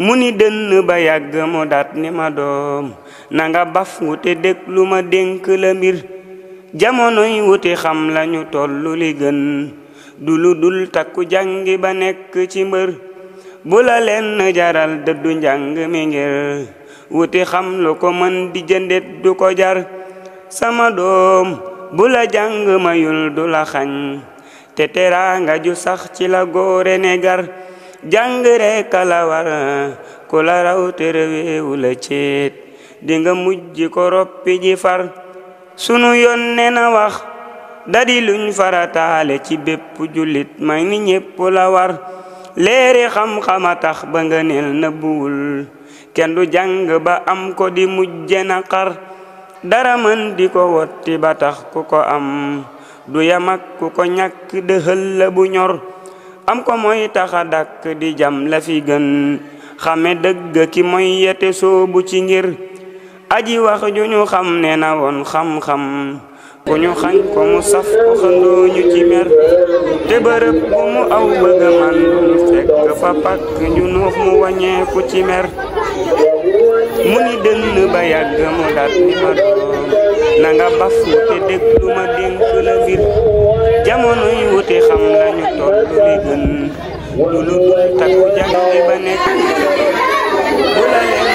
mu ni dënn ba yàgg mu dat ni ma doom nanga baf wute déglu ma dénk la mbir jamonoy wuti xam lañu tollu li gën du lu dul takku jàngi ba nekk ci mbër bu la leen jaral dëddu njàng mi ngir wuti xam lu ko mën di jëndet du ko jar sama doom bu la jàng mayul du la xañ te teraanga ju sax ci la góore ne gar jàng rekk la war ku la raw te réewu la ceet dinga mujj ko roppi ji far sunu yónnee na wax dadi luñ farataale ci bépp jullit may ni ñépp la war leeri xam-xama tax ba nga neel na buwul kenn du jàng ba am ko di mujje na xar dara mën di ko wotti ba tax ku ko am du yamak ku ko ñàkk dëxël la bu ñor am ko mooy taxa dakk di jam la fi gën xame dëgg ki mooy yete soobu ci ngir aji wax ju ñu xam ne na woon xam-xam ku ñu xañ ko mu saf ko xandoo ñu ci mer te bërëb bu mu aw bëgg man du fekk fa pakk ñu nuux mu wàññeeku ci mer mu ni dënn ba yàgg mu dat ni ma doom nanga baf te déglu ma dénk la mbir jamono yi wuti xam lañu tollu li gën du lu dul takku jàngi ba nekk bu la leen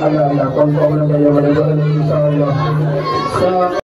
Allah kon ko na ko yobale do inshallah